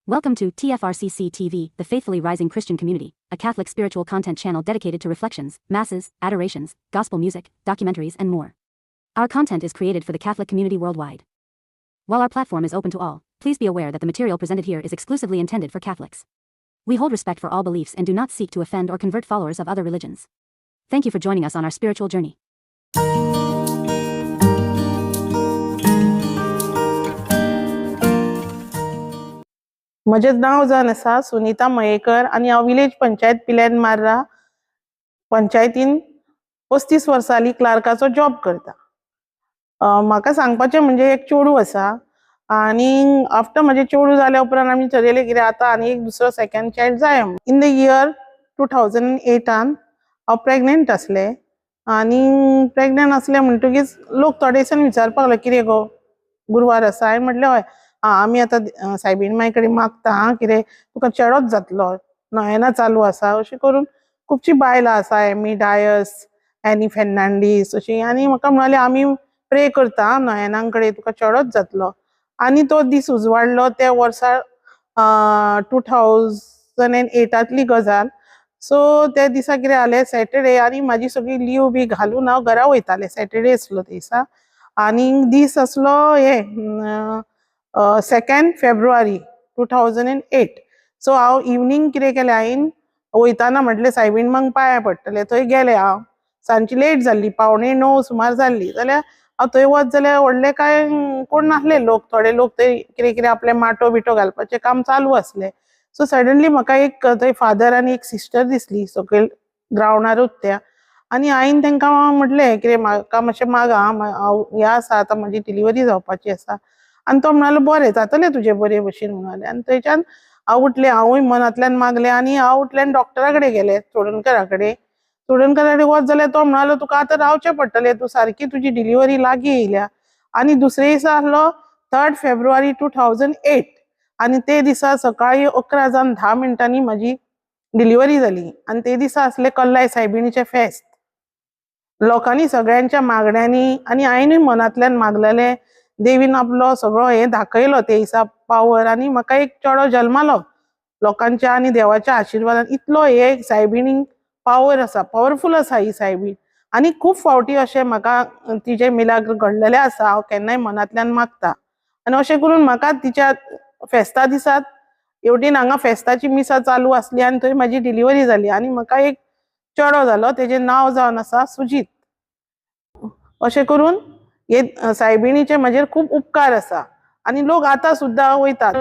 Welcome to TFRCC TV, the Faithfully Rising Christian Community, a Catholic spiritual content channel dedicated to reflections, masses, adorations, gospel music, documentaries, and more. Our content is created for the Catholic community worldwide. While our platform is open to all, please be aware that the material presented here is exclusively intended for Catholics. We hold respect for all beliefs and do not seek to offend or convert followers of other religions. Thank you for joining us on our spiritual journey. म्हजें नांव जावन आसा सुनिता मयेकर आनी हांव village panchayat पिल्यान मार्रा पंचायतीन 35 वर्सां जालीं क्लार्काचो job करता. म्हाका सांगपाचें म्हणजे एक चेडूं आसा आनी आफ्टर म्हजें चेडूं जाल्या उपरांत आमी ठरयलें कितें आतां आनी एक दुसरो सेकंड चायल्ड जाय. इन the year 2008 हांव प्रेग्नेंट आसलें आनी प्रेग्नेंट आसलें म्हणटकीच लोक थोडे दिसान विचारपाक लागले, कितें गो गुरवार आसा? हांवें म्हटलें हय. आमी आतां सायबीण माय कडेन मागता आं, कितें तुका चेडोच जातलो, नोवेना चालू आसा अशें करून खुबशीं बायलां आसा, एमी डायस, एनी फेर्नांडीस अशीं, आनी म्हाका म्हणाले आमी प्रे करता नोवेनां कडेन तुका चेडोच जातलो. आनी तो दीस उजवाडलो त्या वर्सा 2008 गजाल. सो त्या दिसा कितें जालें, सॅटर्डे आनी म्हाजी सगळी लीव बी घालून हांव घरा वयतालें. सॅटर्डे आसलो ते दिसा आनी दीस आसलो हे 2 फेब्रुवारी 2008. सो हांव इवनींग कितें केलें, हांवें वयताना म्हटलें सायबीण मांक पांयां पडटलें. थंय गेलें हांव, सांजची लेट जाल्ली, 8:45 सुमार जाल्ली. जाल्यार हांव थंय वच जाल्यार व्हडले कांय कोण नासले लोक, थोडे लोक थंय कितें कितें आपलें माटो बिटो घालपाचें काम चालू आसलें. सो सडनली म्हाका एक थंय फादर आनी एक सिस्टर दिसली सकयल ग्रावंडारूच त्या, आनी हांवें तांकां म्हटलें कितें म्हाका मातशें मागा, हांव हें आसा आतां म्हजी डिलिव्हरी जावपाची आसा. आनी तो म्हणालो बरें जातलें तुजें बरे भशेन म्हणाले. आनी थंयच्यान हांव उठलें, हांवूय मनांतल्यान मागलें आनी हांव उठलें आनी डॉक्टरा कडेन गेलें, चोडणकरा कडेन. चोडणकरा कडेन वच जाल्यार तो म्हणालो तुका आतां रावचें पडटलें, तूं सारकी तुजी डिलिव्हरी लागीं येयल्या. आनी दुसरे दिसा आसलो 3 फेब्रुवारी 2008 आनी ते दिसा सकाळीं 11:10 म्हजी डिलिव्हरी जाली. आनी ते दिसा आसलें कल्लाय सायबिणीचें फेस्त. लोकांनी सगळ्यांच्या मागण्यांनी आनी हांवेनूय मनांतल्यान मागलेलें, देवीन आपलो सगळो हें दाखयलो ते दिसा पावर आनी म्हाका एक चेडो जल्मालो लोकांच्या आनी देवाच्या आशिर्वादान. इतलो हे सायबिणीक पावर आसा, पावरफूल आसा ही सायबीण. आनी खूब फावटी अशें म्हाका तिजे मिलाग्र घडलेलें आसा, हांव केन्नाय मनांतल्यान मागता. आनी अशें करून म्हाका तिच्या फेस्ता दिसात हेवटेन हांगा फेस्ताची मिसां चालू आसली आनी थंय म्हाजी डिलिव्हरी जाली आनी म्हाका एक चेडो जालो, तेजें नांव जावन आसा सुजीत. अशें करून हे सायबिणीचे म्हजेर खूब उपकार आसा आनी लोक आतां सुद्दां वयतात.